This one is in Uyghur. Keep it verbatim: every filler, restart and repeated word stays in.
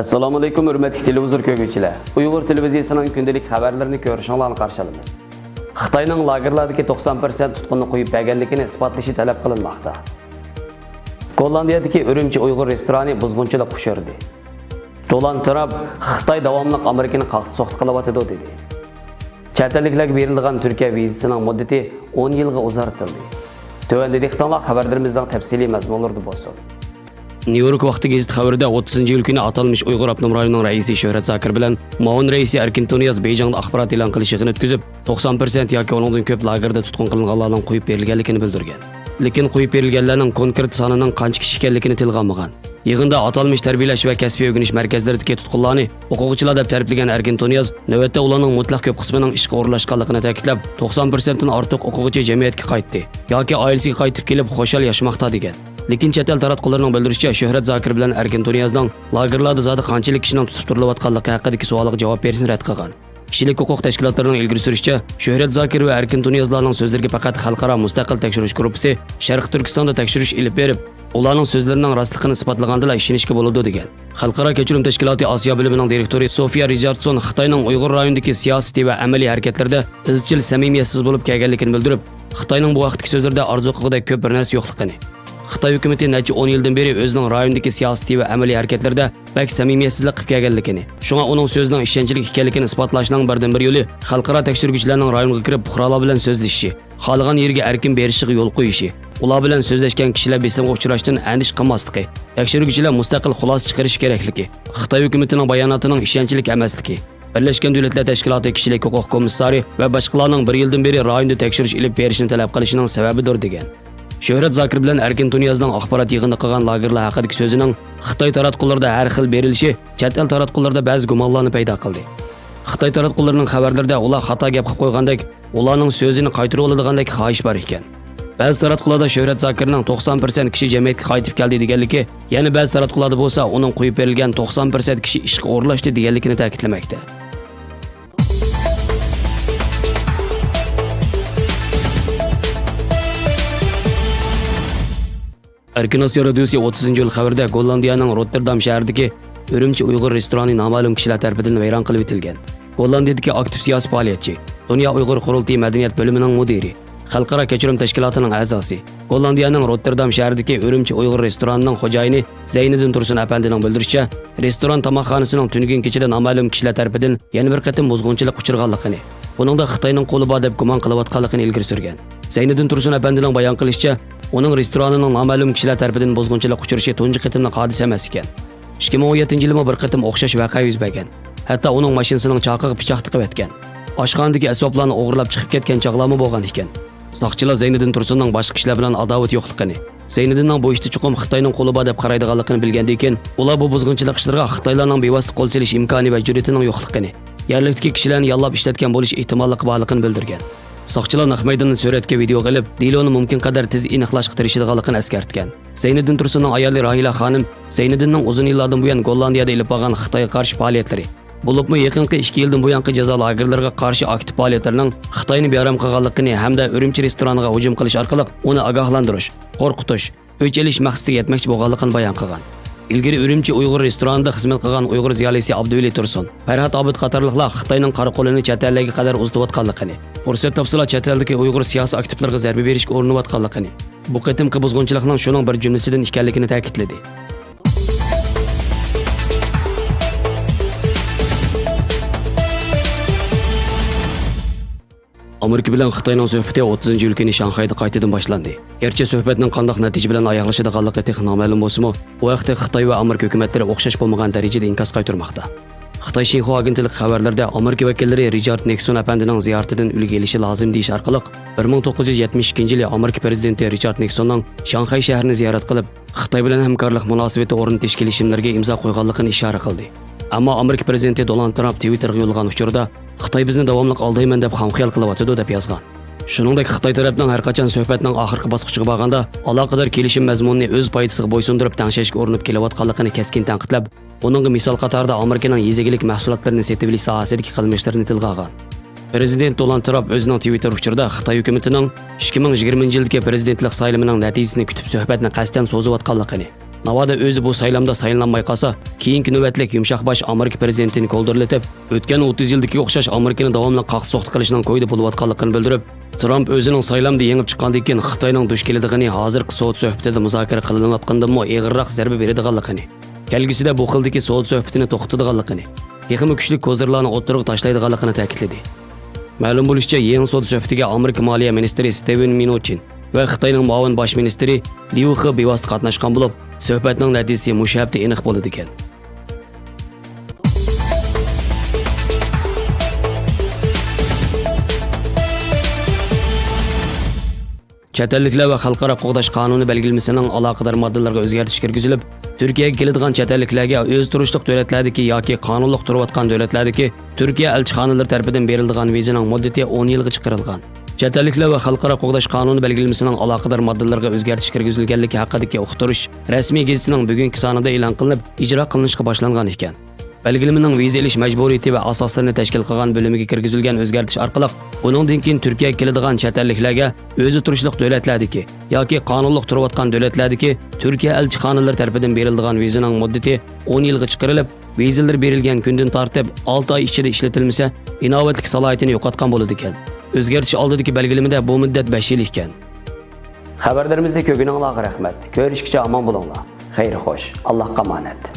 ئەسسالامۇئەلەيكۇم، ھۆرمەتلىك تېلېۋىزور كۆرگۈچىلەر! ئۇيغۇر تېلېۋىزىيىسىنىڭ كۈندىلىك خەۋەرلىرىنى كۆرۈشۈڭلارنى قارشى ئالىمىز. خىتاينىڭ لاگېرلاردىكى توقسان پىرسەنت تۇتقۇننى قويۇپ بەرگەنلىكىنى ئىسپاتلىشى تەلەپ قىلىنماقتا. گوللاندىيەدىكى ئۈرۈمچى ئۇيغۇر رېستورانى بۇزغۇنچىلىققا ئۇچرىدى. دونالد ترامپ، «خىتاي داۋاملىق ئامېرىكىنى قاقتى-سوقتى قىلىۋاتىدۇ» دېدى. چەت ئەللىكلەرگە بېرىلىدىغان تۈركىيە ۋىزىسىنىڭ مۇددىتى ئون يىلغا ئۇزارتىلدى. تۆۋەندە دىققىتىڭلار خەۋەرلىرىمىزنىڭ تەپسىلىي مەزمۇنلىرىدا بولسۇن. نيۇ يورك ۋاقتى گېزىتى خەۋىرىدە ئوتتۇزىنچى ئىيۇل كۈنى ئاتالمىش ئۇيغۇر ئاپتونوم رايونىنىڭ رەئىسى شۆھرەت زاكىر بىلەن ماۋۇن رەئىسى ئەركىن تۇنىياز بېيجىڭدا ئاخبارات ئېلان قىلىش يىغىنى ئۆتكۈزۈپ، توقسان پىرسەنت ياكى ئۇنىڭدىن كۆپ لاگېردا تۇتقۇن قىلىنغانلارنىڭ قويۇپ بېرىلگەنلىكىنى بىلدۈرگەن. لېكىن قويۇپ بېرىلگەنلەرنىڭ كونكرېت سانىنىڭ قانچە كىشى ئىكەنلىكىنى تىلغا ئالمىغان. يىغىندا ئاتالمىش تەربىيەلەش ۋە كەسپىي ئۆگىنىش مەركەزلىرىدىكى تۇتقۇنلارنى ئوقۇغۇچىلار دەپ تەرىپلىگەن ئەركىن تۇنىياز، نۆۋەتتە ئۇلارنىڭ مۇتلەق كۆپ قىسمىنىڭ ئىشقا ئورۇنلاشقانلىقىنى تەكىتلەپ، توقسان پىرسەنتتىن ئارتۇق ئوقۇغۇچى جەمئىيەتكە قايتتى ياكى ئائىلىسىگە قايتىپ كېلىپ خۇشال ياشىماقتا دېگەن. لېكىن چەت ئەل تاراتقۇلىرىنىڭ بىلدۈرۈشىچە، شۆھرەت زاكىر بىلەن ئەركىن تۇنىيازنىڭ لاگېرلاردا زادى قانچىلىك كىشىنىڭ تۇتۇپ تۇرۇلۇۋاتقانلىقى ھەققىدىكى سوئالغا جاۋاب بېرىشنى رەت قىلغان. كىشىلىك ھوقۇق تەشكىلاتلىرىنىڭ ئىلگىرى سۈرۈشىچە، شۆھرەت زاكىر ۋە ئەركىن تۇنىيازلارنىڭ سۆزلىرىگە پەقەت خەلقئارا مۇستەقىل تەكشۈرۈش گۇرۇپپىسى شەرقىي تۈركىستاندا تەكشۈرۈش ئېلىپ بېرىپ، ئۇلارنىڭ سۆزلىرىنىڭ راستلىقىنى ئىسپاتلىغاندىلا ئىشىنىشكە بولىدۇ، دېگەن. خەلقئارا كەچۈرۈم تەشكىلاتى ئاسىيا بۆلۈمىنىڭ دىرېكتورى سوفىيا رىچاردسون خىتاينىڭ ئۇيغۇر رايونىدىكى سىياسىتى ۋە ئەمەلىي ھەرىكەتلىرىدە ئىزچىل سەمىمىيەتسىز بولۇپ كەلگەنلىكىنى بىلدۈرۈپ، خىتاينىڭ بۇ ھەقتىكى سۆزلىرىدە ئارزۇ قىلغۇدەك كۆپ بىر نەرسە يوقلۇقىنى، خىتاي ھۆكۈمىتى نەچچە ئون يىلدىن بېرى ئۆزىنىڭ رايوندىكى سىياسىتى ۋە ئەمەلىي ھەرىكەتلىرىدە بەك سەمىمىيەتسىزلىك قىلىپ كەلگەنلىكىنى، شۇڭا ئۇنىڭ سۆزىنىڭ ئىشەنچلىك ئىكەنلىكىنى ئىسپاتلاشنىڭ بىردىنبىر يولى خەلقئارا تەكشۈرگۈچىلەرنىڭ رايونغا كىرىپ پۇقرالار بىلەن سۆزلىشىشى، خالىغان يېرىگە ئەركىن بېرىشىغا يول قويۇشى، ئۇلار بىلەن سۆزلەشكەن كىشىلەر بېسىمغا ئۇچراشتىن ئەندىشە قىلماسلىقى، تەكشۈرگۈچىلەر مۇستەقىل خۇلاسە چىقىرىشى كېرەكلىكى، خىتاي ھۆكۈمىتىنىڭ باياناتىنىڭ ئىشەنچلىك ئەمەسلىكى، بىرلەشكەن دۆلەتلەر تەشكىلاتى كىشىلىك ھوقۇق كومىسسارى ۋە باشقىلارنىڭ بىر يىلدىن بېرى رايوندا تەكشۈرۈش ئېلىپ بېرىشنى تەلەپ قىلىشىنىڭ سەۋەبىدۇر، دېگەن. شۆھرەت زاكىر بىلەن ئەركىن تۇنىيازنىڭ ئاخبارات يىغىنىدا قىلغان لاگېرلار ھەققىدىكى سۆزىنىڭ خىتاي تاراتقۇلىرىدا ھەر خىل بېرىلىشى چەت ئەل تاراتقۇلىرىدا بەزى گۇمانلارنى پەيدا قىلدى. خىتاي تاراتقۇلىرىنىڭ خەۋەرلىرىدە ئۇلار خاتا گەپ قىلىپ قويغاندەك، ئۇلارنىڭ سۆزىنى قايتۇرۇۋالىدىغاندەك خاھىش بار ئىكەن. بەزى تاراتقۇلاردا شۆھرەت زاكىرنىڭ توقسان پىرسەنت كىشى جەمئىيەتكە قايتىپ كەلدى دېگەنلىكى، يەنە بەزى تاراتقۇلاردا بولسا ئۇنىڭ قويۇپ بېرىلگەن توقسان پىرسەنت كىشى ئىشقا ئورۇنلاشتى دېگەنلىكىنى تەكىتلىمەكتە. ئەركىن ئاسىيا رادىيوسى ئوتتۇزىنچى ئىيۇل خەۋىرىدە گوللاندىيەنىڭ روتتېردام شەھىرىدىكى ئۈرۈمچى ئۇيغۇر رېستورانى نامەلۇم كىشىلەر تەرىپىدىن ۋەيران قىلىۋېتىلگەن. گوللاندىيەدىكى ئاكتىپ سىياسىي پائالىيەتچى، دۇنيا ئۇيغۇر قۇرۇلتىيى مەدەنىيەت بۆلۈمىنىڭ مۇدىرى، خەلقئارا كەچۈرۈم تەشكىلاتىنىڭ ئەزاسى، گوللاندىيەنىڭ روتتېردام شەھىرىدىكى ئۈرۈمچى ئۇيغۇر رېستورانىنىڭ خوجايىنى زەينىدىن تۇرسۇن ئەپەندىنىڭ بىلدۈرۈشىچە، رېستوران تاماقخانىسىنىڭ تۈنۈگۈن كېچىدە نامەلۇم كىشىلەر تەرىپىدىن يەنە بىر قېتىم بۇزغۇنچىلىققا ئۇچرىغانلىقىنى، بۇنىڭدا خىتاينىڭ قولى بار دەپ گۇمان قىلىۋاتقانلىقىنى ئىلگىرى سۈرگەن. زەينىدىن تۇرسۇن ئەپەندىنىڭ بايان قىلىشىچە، ئۇنىڭ رېستورانىنىڭ نامەلۇم كىشىلەر تەرىپىدىن بۇزغۇنچىلىققا ئۇچرىشى تۇنجى قېتىملىق ھادىسە ئەمەس ئىكەن. ئىككى مىڭ ئون يەتتىنچى يىلىمۇ بىر قېتىم ئوخشاش ۋەقە يۈز بەرگەن. ھەتتا ئۇنىڭ ماشىنىسىنىڭ چاقىغا پىچاق تىقىۋەتكەن. ئاشخانىدىكى ئەسۋابلارنى ئوغرىلاپ چىقىپ كەتكەن چاغلارمۇ بولغان ئىكەن. ساقچىلار زەينىدىن تۇرسۇننىڭ باشقا كىشىلەر بىلەن ئاداۋىتى يوقلۇقىنى، زەينىدىننىڭ بۇ ئىشتا چوقۇم خىتاينىڭ قولى بار دەپ قارايدىغانلىقىنى بىلگەندىن كېيىن، ئۇلار بۇ بۇزغۇنچىلىق ئىشلىرىغا خىتايلارنىڭ بىۋاسىتە قول سېلىش ئىمكانى ۋە جۈرئىتىنىڭ يوقلۇقىنى، يەرلىكتىكى كىشىلەرنى ياللاپ ئىشلەتكەن بولۇش ئېھتىماللىقى بارلىقىنى بىلدۈرگەن. ساقچىلار نەق مەيداننى سۈرەتكە ۋىدېئوغا ئېلىپ، دېلونى مۇمكىن قەدەر تېز ئېنىقلاشقا تىرىشىدىغانلىقىنى ئەسكەرتكەن. زەينىدىن تۇرسۇننىڭ ئايالى راھىلە خانىم زەينىدىننىڭ ئۇزۇن يىللاردىن بۇيان گوللاندىيەدە ئېلىپ بارغان خىتايغا قارشى پائالىيەتلىرى، بولۇپمۇ يېقىنقى ئىككى يىلدىن بۇيانقى جازا لاگېرلىرىغا قارشى ئاكتىپ پائالىيەتلىرىنىڭ خىتاينى بىئارام قىلغانلىقىنى ھەمدە ئۈرۈمچى رېستورانىغا ھۇجۇم قىلىش ئارقىلىق ئۇنى ئاگاھلاندۇرۇش، قورقۇتۇش، ئۆچ ئېلىش مەقسىتىگە يەتمەكچى بولغانلىقىنى بايان قىلغان. ئىلگىرى ئۈرۈمچى ئۇيغۇر رېستورانىدا خىزمەت قىلغان ئۇيغۇر زىيالىيسى ئابدۇۋەلى تۇرسۇن، پەرھات ئابىد قاتارلىقلار خىتاينىڭ قارا قولىنى چەت ئەللەرگە قەدەر ئۇزىتىۋاتقانلىقىنى، پۇرسەت تاپسىلا چەت ئەلدىكى ئۇيغۇر سىياسىي ئاكتىپلىرىغا زەربە بېرىشكە ئۇرۇنۇۋاتقانلىقىنى، بۇ قېتىمقى بۇزغۇنچىلىقنىڭ شۇنىڭ بىر جۈملىسىدىن ئىكەنلىكىنى تەكىتلىدى. ئامېرىكا بىلەن خىتاينىڭ سۆھبىتى ئوتتۇزىنچى ئىيۇل كۈنى شاڭخەيدە قايتىدىن باشلاندى. گەرچە سۆھبەتنىڭ قانداق نەتىجە بىلەن ئاياغلىشىدىغانلىقى تېخى نامەلۇم بولسىمۇ، بۇ ھەقتە خىتاي ۋە ئامېرىكا ھۆكۈمەتلىرى ئوخشاش بولمىغان دەرىجىدە ئىنكاس قايتۇرماقتا. خىتاي شىنخۇا ئاگېنتلىقى خەۋەرلىرىدە ئامېرىكا ۋەكىللىرى رىچارد نىكسون ئەپەندىنىڭ زىيارىتىدىن ئۈلگە ئېلىشى لازىم دېيىش ئارقىلىق، بىر مىڭ توققۇز يۈز يەتمىش ئىككىنچى يىلى ئامېرىكا پىرېزىدېنتى رىچارد نىكسوننىڭ شاڭخەي شەھىرىنى زىيارەت قىلىپ، خىتاي بىلەن ھەمكارلىق مۇناسىۋىتى ئورنىتىش كېلىشىملىرىگە ئىمزا قويغانلىقىنى ئىشارە قىلدى. ئەمما ئامېرىكا پىرېزىدېنتى دونالد ترامپ تىۋىتتېرغا يوللىغان ئۇچۇردا، خىتاي بىزنى داۋاملىق ئالدايمەن دەپ خام خىيال قىلىۋاتىدۇ، دەپ يازغان. شۇنىڭدەك خىتاي تەرەپنىڭ ھەرقاچان سۆھبەتنىڭ ئاخىرقى باسقۇچىغا بارغاندا، ئالاقىدار كېلىشىم مەزمۇنىنى ئۆز پايدىسىغا بويسۇندۇرۇپ تەڭشەشكە ئۇرۇنۇپ كېلىۋاتقانلىقىنى كەسكىن تەنقىدلەپ، ئۇنىڭغا مىسال قاتارىدا ئامېرىكىنىڭ يېزا ئىگىلىك مەھسۇلاتلىرىنى سېتىۋېلىش ساھەسىدىكى قىلمىشلىرىنى تىلغا ئالغان. پىرېزىدېنت دونالد ترامپ ئۆزىنىڭ تىۋىتتېر ئۇچۇرىدا خىتاي ھۆكۈمىتىنىڭ ئىككى مىڭ يىگىرمىنچى يىلدىكى پىرېزىدېنتلىق سايلىمىنىڭ نەتىجىسىنى كۈتۈپ سۆھبەتنى قەستەن سوزۇۋاتقانلىقىنى، ناۋادا ئۆزى بۇ سايلامدا سايلىنالماي قالسا، كېيىنكى نۆۋەتلىك يۇمشاق باش ئامېرىكا پىرېزىدېنتىنى كولدۇرلىتىپ، ئۆتكەن ئوتتۇز يىلدىكىگە ئوخشاش ئامېرىكىنى داۋاملىق قاقتى-سوقتى قىلىشنىڭ كويىدا بولۇۋاتقانلىقىنى بىلدۈرۈپ، ترامپ ئۆزىنىڭ سايلامدا يېڭىپ چىققاندىن كېيىن خىتاينىڭ دۇچ كېلىدىغىنى، ھازىرقى سودا سۆھبىتىدە مۇزاكىرە قىلىنىۋاتقاندىنمۇ ئېغىرراق زەربە بېرىدىغانلىقىنى، كەلگۈسىدە بۇ خىلدىكى سودا سۆھبىتىنى توختىتىدىغانلىقىنى، تېخىمۇ كۈچلۈك كوزىرلارنى ئوتتۇرىغا تاشلايدىغانلىقىنى تەكىتلىدى. مەلۇم بولۇشىچە، يېڭى سودا سۆھبىتىگە ئامېرىكا مالىيە مىنىستىرى ستېۋېن مىنۇچىن ۋە خىتاينىڭ مۇئاۋىن باش مىنىستىرى ليۇ خې بىۋاسىتە قاتناشقان بولۇپ، سۆھبەتنىڭ نەتىجىسى مۇشۇ ھەپتە ئېنىق بولىدىكەن. چەت ئەللىكلەر ۋە خەلقئارا قوغداش قانۇنى بەلگىلىمىسىنىڭ ئالاقىدار ماددىلىرىغا ئۆزگەرتىش كىرگۈزۈلۈپ، تۈركىيەگە كېلىدىغان چەت ئەللىكلەرگە ئۆزى تۇرۇشلۇق دۆلەتلەردىكى ياكى قانۇنلۇق تۇرۇۋاتقان دۆلەتلەردىكى تۈركىيە ئەلچىخانىلىرى تەرىپىدىن بېرىلىدىغان ۋىزىنىڭ مۇددىتى ئون يىلغا چىقىرىلغان. چەت ئەللىكلەر ۋە خەلقئارا قوغداش قانۇنى بەلگىلىمىسىنىڭ ئالاقىدار ماددىلىرىغا ئۆزگەرتىش كىرگۈزۈلگەنلىكى ھەققىدىكى ئۇقتۇرۇش رەسمىي گېزىتىنىڭ بۈگۈنكى سانىدا ئېلان قىلىنىپ، ئىجرا قىلىنىشقا باشلانغان ئىكەن. بەلگىلىمىنىڭ ۋىزا ئېلىش مەجبۇرىيىتى ۋە ئاساسلىرىنى تەشكىل قىلغان بۆلۈمىگە كىرگۈزۈلگەن ئۆزگەرتىش ئارقىلىق، بۇنىڭدىن كېيىن تۈركىيەگە كېلىدىغان چەت ئەللىكلەرگە ئۆزى تۇرۇشلۇق دۆلەتلەردىكى ياكى قانۇنلۇق تۇرۇۋاتقان دۆلەتلەردىكى تۈركىيە ئەلچىخانىلىرى تەرىپىدىن بېرىلىدىغان ۋىزىنىڭ مۇددىتى ئون يىلغا چىقىرىلىپ، ۋىزىلىرى بېرىلگەن كۈندىن تارتىپ ئالتە ئاي ئىچىدە ئىشلىتىلمىسە، ئىناۋەتلىك سالاھىيىتىنى يوقاتقان بولىدىكەن. ئۆزگەرتىش ئالدىدىكى بەلگىلىمىدە بۇ مۇددەت بەش يىل ئىكەن. خەۋەرلىرىمىزنى كۆرگىنىڭلارغا رەھمەت. كۆرۈشكىچە ئامان بولۇڭلار. خەير خوش. ئاللاھقا ئامانەت.